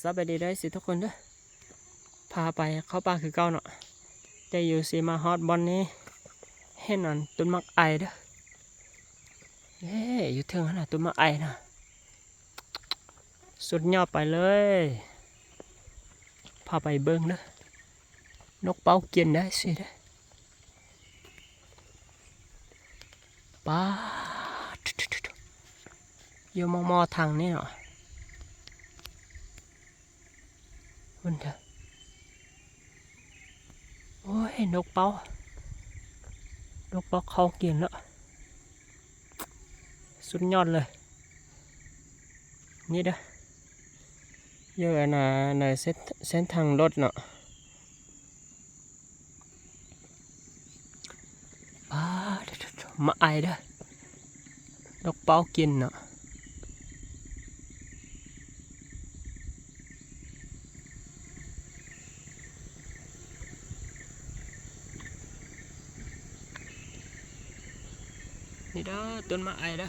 ສະບາຍດີເດີ ເອັຟຊີ ທຸກຄົນເດີ ພາໄປເຂົ້າປ່າຄືເກົ່າເນາະ. ແຕ່ຢູ່ຊິມາຮອດບ່ອນນີ້ ເຫັນອັນຕົ້ນໝາກໄອເດີ ເດ້ ຢູ່ເທິງຫັ້ນນະ ຕົ້ນໝາກໄອນະ ສຸດຍອດໄປເລີຍ. ພາໄປເບິ່ງເດີ ນົກເປົ້າກິນໄດ້ຊິເດີ. ປາດ ຢູ່ມໍ່ໆ ທາງນີ້ເນາະ ເບິ່ງເດີ. ໂອ້ຍ ນົກເປົ້າ ນົກເປົ້າເຂົ້າກິນແລ້ວ ສຸດຍອດເລີຍ. ນີ້ເດີ ຢູ່ອັນນ່າ ໃນເສັ້ນ ເສັ້ນທາງລົດເນາະ. ປາດ ມາໄອເດີ ນົກເປົ້າກິນເນາະ. ນີ້ເດີ ຕົ້ນໝາກໄອເດີ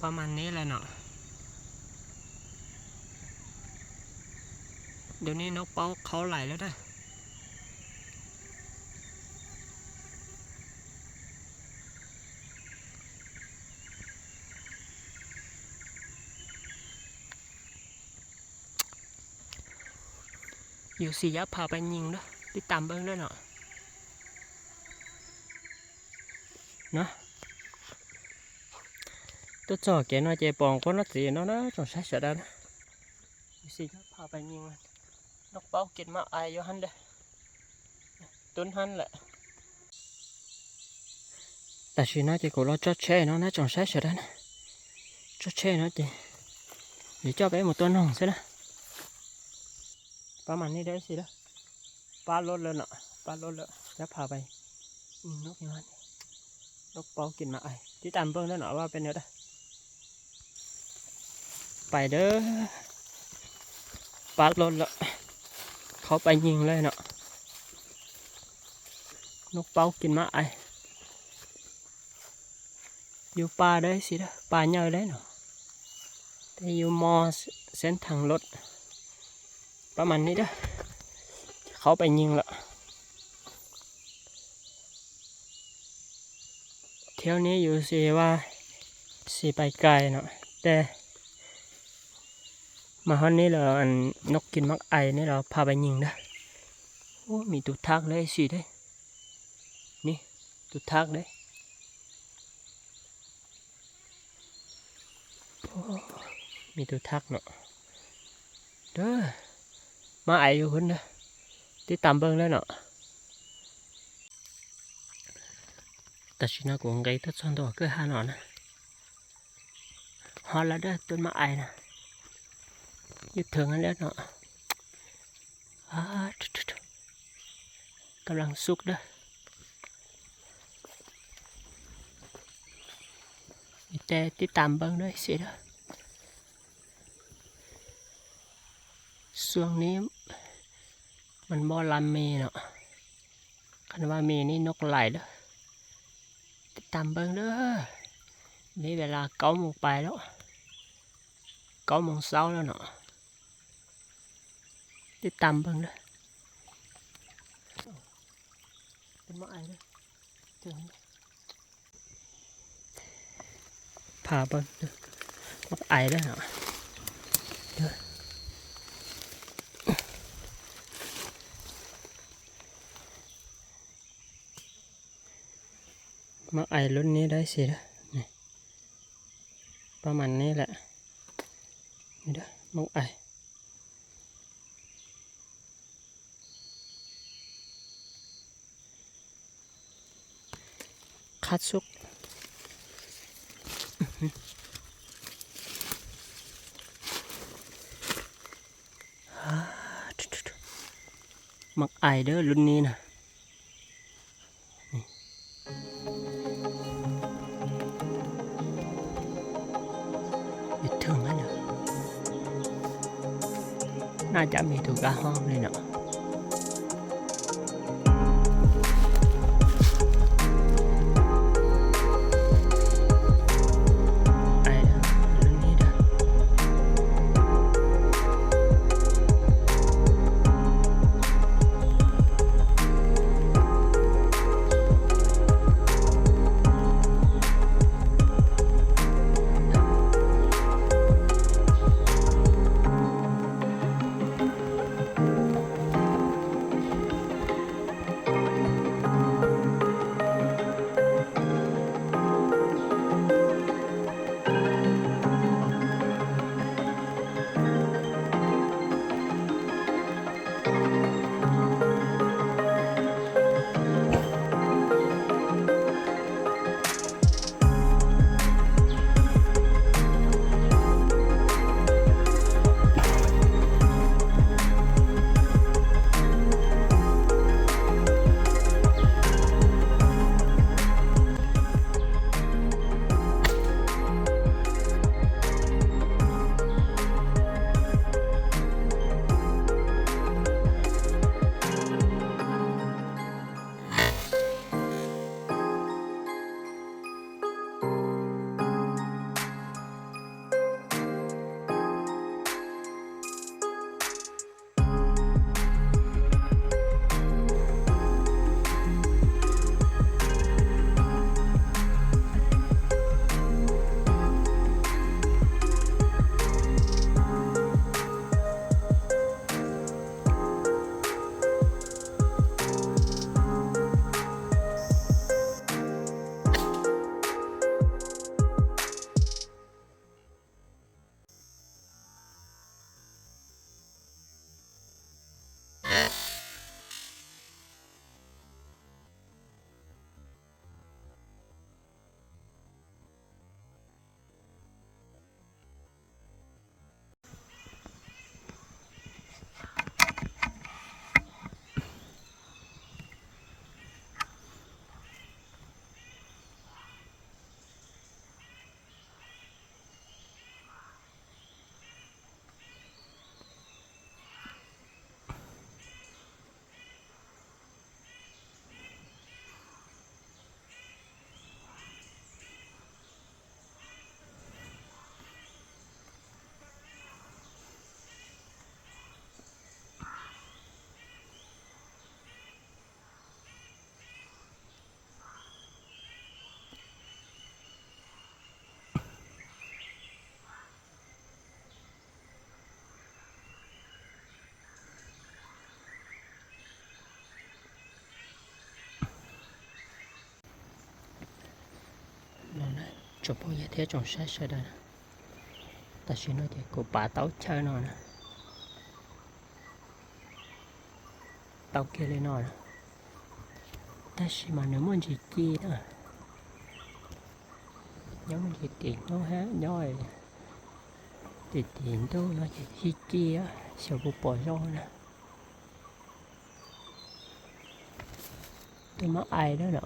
ປະມານນີ້ແຫຼະເນາະ. ດຽວນີ້ນົກເປົ້າເຂົ້າຫຼາຍແລ້ວເດີ. ຢູ່ຊິຢາກພາໄປຍິງເດີ ຕິດຕາມເບິ່ງເດີເນາະ ເນາະ. ຕົວຈໍແກນ້ອຍແກປອງຄົນນະຕີເນາະ ນະ ຈອງໃຊ້ສະດານະ. ຊິພາໄປຍິງມັນ ນົກເປົ້າກິນໝາກໄອຢູ່ຫັ້ນເດີ ຕົ້ນຫັ້ນແຫຼະ. ແຕ່ຊິນະ ເຈໂກລອດຈອດແຊ່ເນາະ ນະ ຈອງໃຊ້ສະດານະ ຈອດແຊ່ເນາະ ເຈ ເດີຈອດໄປໝົດຕົວໜອງຊະນະ. ປະມານນີ້ເດີຊິເດີ ປາລົດເລີຍເນາະ ປາລົດເລີຍ ຈະພາໄປຍິງນົກຢູ່ຫັ້ນ ນົກເປົ້າກິນໝາກໄອ. ຕິດຕາມເບິ່ງເດີເນາະ ວ່າເປັນແນວໃດ. ໄປເດີ ປາລົດລະ ເຂົ້າໄປຍິງເລີຍເນາະ ນົກເປົ້າກິນໝາກໄອ. ຢູ່ປ່າໄດ້ຊິເດີ ປ່າໃຫຍ່ໄດ້ເນາະ ແຕ່ຢູ່ມໍ່ເສັ້ນທາງລົດ ປະມານນີ້ເດີ ເຂົ້າໄປຍິງລະ. ແຖວນີ້ຢູ່ຊິວ່າຊິໄປໄກເນາະ ແຕ່ມາຮອດນີ້ແລ້ວ ອັນ ນົກກິນໝາກໄອນີ້ລະ ພາໄປຍິງເດີ. ໂອ້ ມີຕຸທັກເລີຍຊິເດ້ ນີ້ຕຸທັກເດ້. ໂອ້ ມີຕຸທັກເນາະ ເດີ ມາໄອຢູ່ພຸ້ນເດີ ຕິດຕາມເບິ່ງເດີເນາະ. 私の今回たちのクハのな。 ຮອດແລ້ວເດີ ຕົ້ນໝາກໄອນະ ຢູ່ເທິງຫັ້ນແຫຼະເນາະ. ອ້າ ກຳລັງສຸກເດີ ມີແຕ່ຕິດຕາມເບິ່ງເດີຊິເດີ. ຊ່ວງນີ້ມັນບໍ່ລຳເມເນາະ ຄັນວ່າມີນີ້ນົກຫຼາຍເດີ. ຕິດຕາມເບິ່ງເດີ ນີ້ເວລາເກົ້າໂມງປາຍແລ້ວ ເກົ້າໂມງເຊົ້າແລ້ວເນາະ. ຕິດຕາມເບິ່ງເດີ ເປັນໝາກໄອເດີ ເຈີ ພາເບິ່ງເດີ ໝາກໄອເດີເນາະ ເດີ ໝາກໄອລຸ້ນນີ້ໄດ້ຊິເດີ ນີ້ ປະມານນີ້ແຫຼະ ນີ້ເດີ ໝາກໄອ. ຄັດສຸກ ໝາກໄອເດີລຸ້ນນີ້ນະ ນີ້ ຢູ່ເທິງຫັ້ນນະ ໜ້າຈະມີທຸກກະຫ້ອງເລີຍເນາະ. Cho pông ya thiav chong sai sai da na. Ta shi no je ko pa tau chau no na. Tau ke le no na. Ta shi ma no mon ji ki na. Nyo mon ji ti no ha nyo e. Ti ti ndo no je hi ki a. Sio bu po yo na. Tu ma ai da na.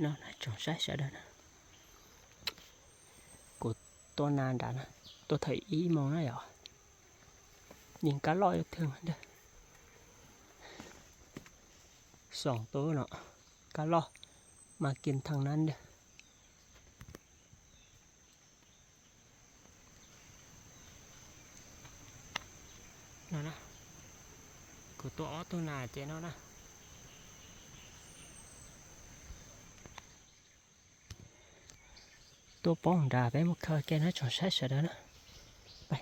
No, na chong sai sai da na. Ko to na da na. To thai i mong na yo. Yin ka lo yo theng da. Song to no. Ka lo. Ma kin thang nan da. No na. Ko to o to na che no na. To pong da pe mo kha ke na chong sai sai da na. Pe.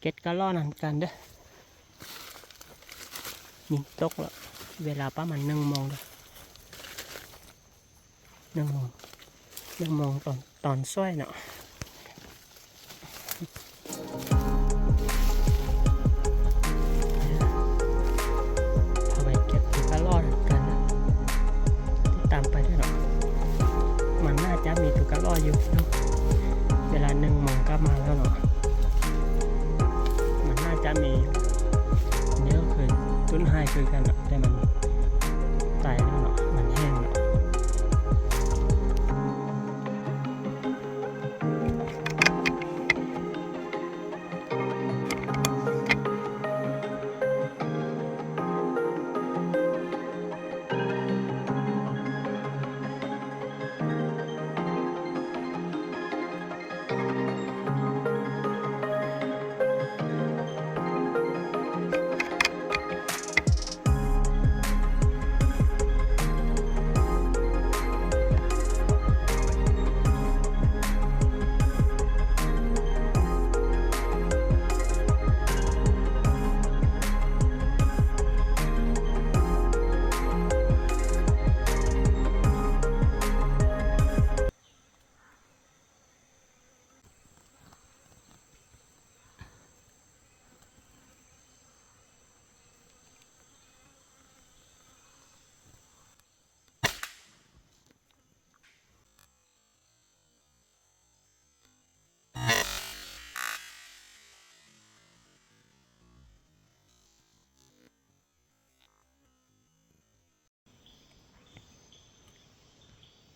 ເກັບກະລໍ້ນຳກັນເດີ້. ຍິງຕົກແລ້ວ ເວລາປະມານໜຶ່ງໂມງເດີ້. ໜຶ່ງໂມງ ໜຶ່ງໂມງຕອນ ຕອນສວຍເນາະ. ເອົາໄວ້ເກັບກະລໍ້ນຳກັນເດີ້. ຕິດຕາມໄປເດີ້ເນາະ. ມັນໜ້າຈະມີໂຕກະລໍ້ຢູ່ເນາະ. ເວລາໜຶ່ງໂມງກັບມາແລ້ວເນາະ. ມັນໜ້າຈະມີຢູ່. ອັນນີ້ກໍຄືຕົ້ນໄຮຄືກັນເນາະ ແຕ່ມັນຕາຍແລ້ວເນາະ ມັນແຫ້ງເນາະ. ເ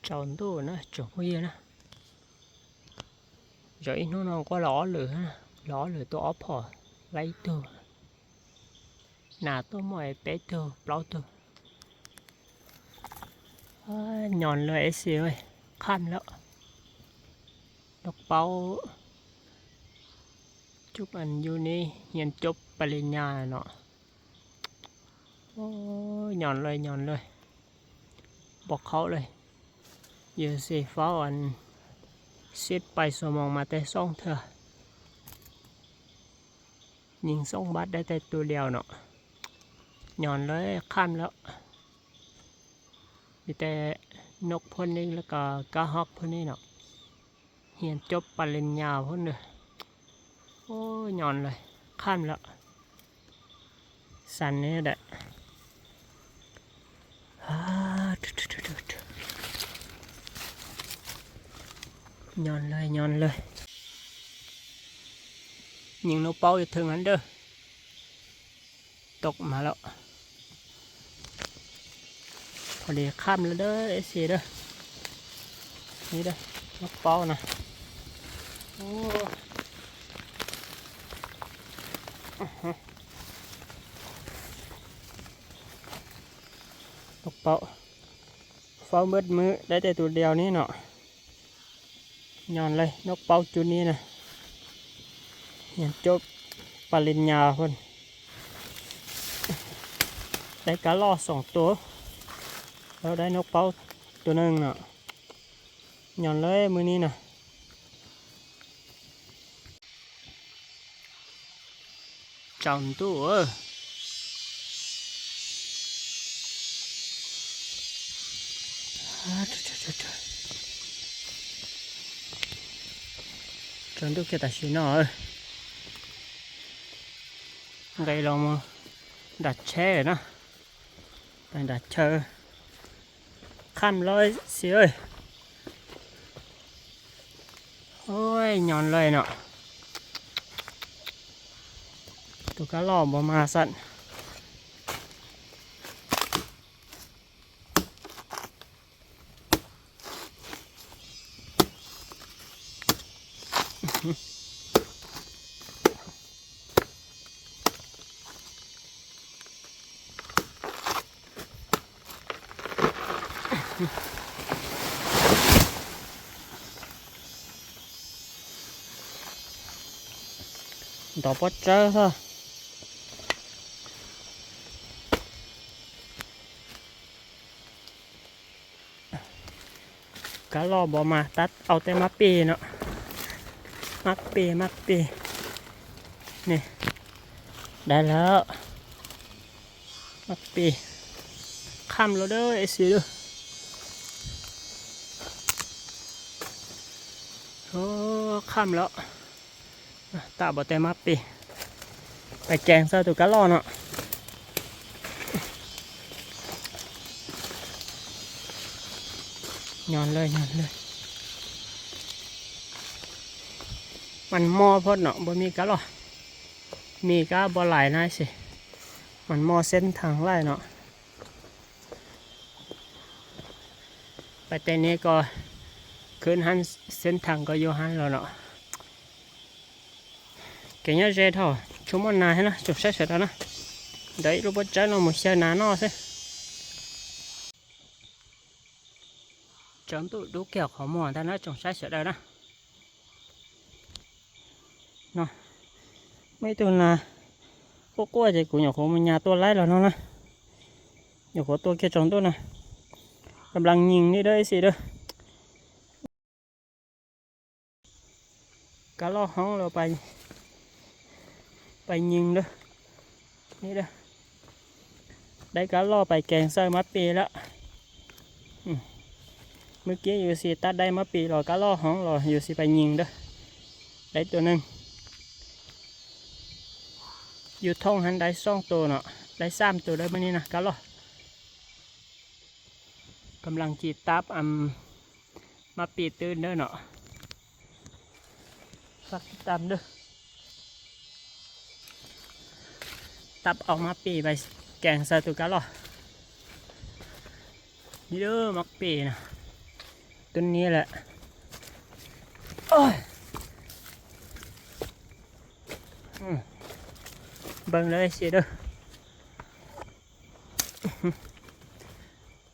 Chọn đủ nữa, chuẩn huy nữa. Giờ ít nó, nó qua lỏ lửa ha, lỏ lửa tôi óp hỏ, lấy tôi. Nà tôi mỏi bé tôi, pláu tôi. ເອີຍ ຍ້ອນເລີຍເອັຟຊີເອີຍ ຄ່ຳແລ້ວ. ນົກເປົ້າ ຈຸກອັນຢູ່ນີ້ ຮຽນຈົບປະລິນຍາແລ້ວເນາະ. ໂອ້ຍ ຍ້ອນເລີຍ ຍ້ອນເລີຍ ບໍ່ເຂົ້າເລີຍ. ຢູ່ຊິເຝົ້າອັນ ສິບປາຍຊົ່ວໂມງມາແຕ່ສອງເທື່ອ ຍິງສອງບາດໄດ້ແຕ່ໂຕດຽວເນາະ. ຍ້ອນເລີຍ ຄ່ຳແລ້ວ. ມີແຕ່ນົກພວກນີ້ ແລ້ວກໍກະຮອກພວກນີ້ເນາະ. ຮຽນຈົບປະລິນຍາພຸ້ນເດີ. ໂອ້ຍ ຍ້ອນເລີຍ ຄ່ຳແລ້ວ. ສັ່ນນີ້ແຫຼະ. ຍ້ອນເລີຍ ຍ້ອນເລີຍ. ຍິງນົກເປົ້າຢູ່ເທິງຫັ້ນເດີ. ຕົກມາແລ້ວ. ພໍດີຄ່ຳແລ້ວເດີ ເອັຟຊີເດີ. ນີ້ເດີ ນົກເປົ້ານະ. ໂອ້ ນົກເປົ້າ ເຝົ້າໝົດມື້ໄດ້ແຕ່ໂຕດຽວນີ້ເນາະ. ຍ້ອນເລີຍ ນົກເປົ້າຈຸດນີ້ນະ ຮຽນຈົບປະລິນຍາພຸ້ນ. ໄດ້ກະລໍສອງໂຕ ແລ້ວໄດ້ນົກເປົ້າໂຕໜຶ່ງເນາະ. ຍ້ອນເລີຍມື້ນີ້ນະ. Chọn đủ ơi. Chọn đủ kia ta xin nó ơi. Ngay lòng mà đặt xe nữa. ໄປດັດເຊີ ຄ່ຳເລີຍຊິເອີຍ. ໂອ້ຍ ຍ້ອນເລີຍເນາະ ໂຕກະລໍບໍ່ມາຊັ້ນ. ດອກບໍ່ເຈີຊະ. ກະລໍບໍ່ມາ ຕັດເອົາແຕ່ໝາກເປເນາະ ໝາກເປ ໝາກເປ. ນີ້ ໄດ້ແລ້ວ ໝາກເປ. ຄ່ຳແລ້ວເດີ ເອັຟຊີເດີ. ໂອ້ ຄ່ຳແລ້ວ. ຕາບໍ່ແຕ່ໝາກເປ ໄປແກງໃສ່ໂຕກະລໍເນາະ. ຍ້ອນເລີຍ ຍ້ອນເລີຍ. ມັນມໍ່ໂພດເນາະ ບໍ່ມີກະລໍ. ມີກະບໍ່ຫຼາຍນາຍຊິ ມັນມໍ່ເສັ້ນທາງຫຼາຍເນາະ. ໄປແຕ່ນີ້ກໍຄືນຫັ້ນ ເສັ້ນທາງກໍຢູ່ຫັ້ນແລ້ວເນາະ. ເກຍເຍເຈເທົ່າ ຊຸມອນນາໃຫ້ນະ ຈົງໃຊ້ເສີດເອົານະ. ໄດ້ລູກບໍ່ໃຈເນາະ ໝູ່ເຊຍນາເນາະຊິ. ຈອມຕຸດູແກ້ວເຂົາໝໍ້ຕານະ ຈົງໃຊ້ເສີດເອົານະ. ເນາະ ໄມ່ຕຸນາ ໂອ້ ກວ່າຈະກູຫຍໍໂຄມັນຍາຕົວໄລ່ແລ້ວເນາະນະ. ຫຍໍໂຄຕົວເກຈອງຕຸນະ ກຳລັງຍິງນີ້ເດີ ເອັຟຊີເດີ. ກະລໍຮ້ອງແລ້ວໄປ ໄປຍິງເດີ ນີ້ເດີ. ໄດ້ກະລໍໄປແກງໃສ່ໝາກເປແລ້ວ. ອືມ ມື້ກີ້ຢູ່ຊິຕັດໄດ້ໝາກເປລໍ ກະລໍຮ້ອງລໍ ຢູ່ຊິໄປຍິງເດີ. ໄດ້ຕົວໜຶ່ງ ຢູ່ທົ່ງຫັ້ນໄດ້ສອງໂຕເນາະ ໄດ້ສາມໂຕເດີມື້ນີ້ນະ ກະລໍ. ກຳລັງຊິຕັບ ອຳ ໝາກເປຕື່ນເດີເນາະ. ຝາກຕິດຕາມເດີ. ຕັບເອົາໝາກເປໄປແກງໃສ່ໂຕກະລໍ. ນີ້ເດີໝາກເປນະ. ຕົ້ນນີ້ແຫຼະ. ໂອ້ຍ ອືມ ເບິ່ງເດີເອັຟຊີເດີ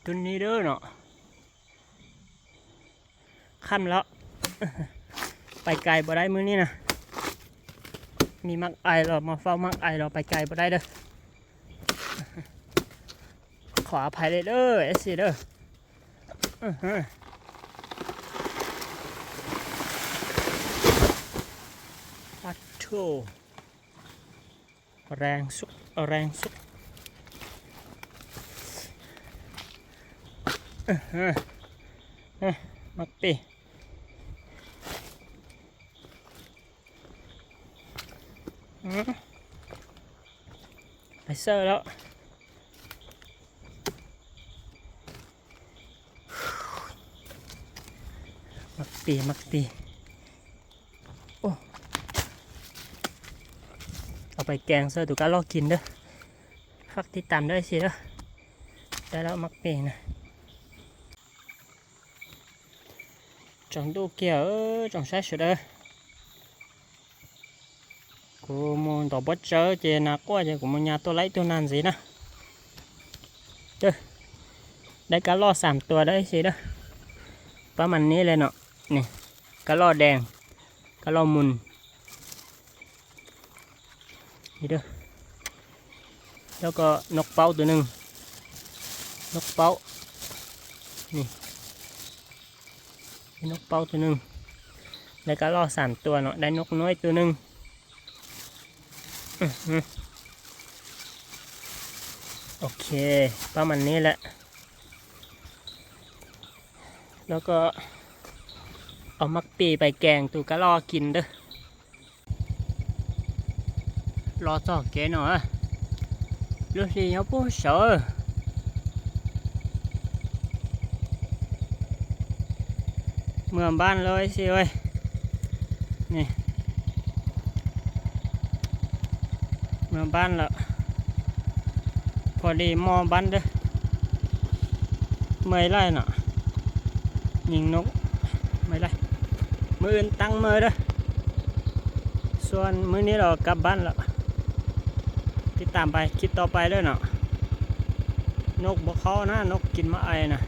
ຕົ້ນນີ້ເດີເນາະ. ຄ່ຳແລ້ວ ໄປໄກບໍ່ໄດ້ມື້ນີ້ນະ. ມີໝາກໄອລະ ມາເຝົ້າໝາກໄອລະ ໄປໄກບໍ່ໄດ້ເດີ. ຂໍອະໄພເລີຍເດີເອັຟຊີເດີ. ອືຮຶ ປາໂທ້ ແຮງສຸດ ແຮງສຸດ. ອືຮຶ ເອີ ໝາກປີ ອືມ ໄປເຊີແລ້ວ. ໝາກປີ ໝາກປີ ໂອ້ ເອົາໄປແກງໃສ່ຕູ້ກະລໍກິນເດີ. ຝາກຕິດຕາມເດີເອັຟຊີເດີ. ໄດ້ແລ້ວໝາກປີນະ. ຈ່ອງດູກຽວເອີ ຈ່ອງຊາຍສຸດເອີ. ກູໂມດອກບໍ່ເຈີເຈນາກົວເຈ ກູໂມຍາໂຕໄລໂຕນານຊິນະ. ເດີ ໄດ້ກະລໍສາມຕົວເດີເອັຟຊີເດີ. ປະມານນີ້ແຫຼະເນາະ. ນີ້ ກະລໍແດງ ກະລໍມຸນ ນີ້ເດີ. ແລ້ວກໍນົກເປົ້າຕົວໜຶ່ງ ນົກເປົ້າ ນີ້ ມີນົກເປົ້າຕົວໜຶ່ງ ແລ້ວກະລໍສາມຕົວເນາະ. ໄດ້ນົກນ້ອຍຕົວໜຶ່ງ. ອືຮຶ ໂອເຄ ປະມານນີ້ແຫຼະ. ແລ້ວກໍເອົາໝາກປີໄປແກງຕູ້ກະລໍກິນເດີ. ລໍຈອກເກເນາະ ລຸດລີຍອປູເຊີ ເມືອບ້ານເລີຍຊິເອີຍ. ນີ້ ເມືອບ້ານລະ ພໍດີໝໍ້ບ້ານເດີ. ເມື່ອຍຫຼາຍເນາະ ຍິງນົກ ເມື່ອຍຫຼາຍ. ມື້ອື່ນຕັ້ງເມືອເດີ ສ່ວນມື້ນີ້ລະກັບບ້ານລະ. ຕິດຕາມໄປຄລິບຕໍ່ໄປເດີເນາະ. ນົກບໍ່ເຂົ້ານະ ນົກກິນໝາກໄອນະ.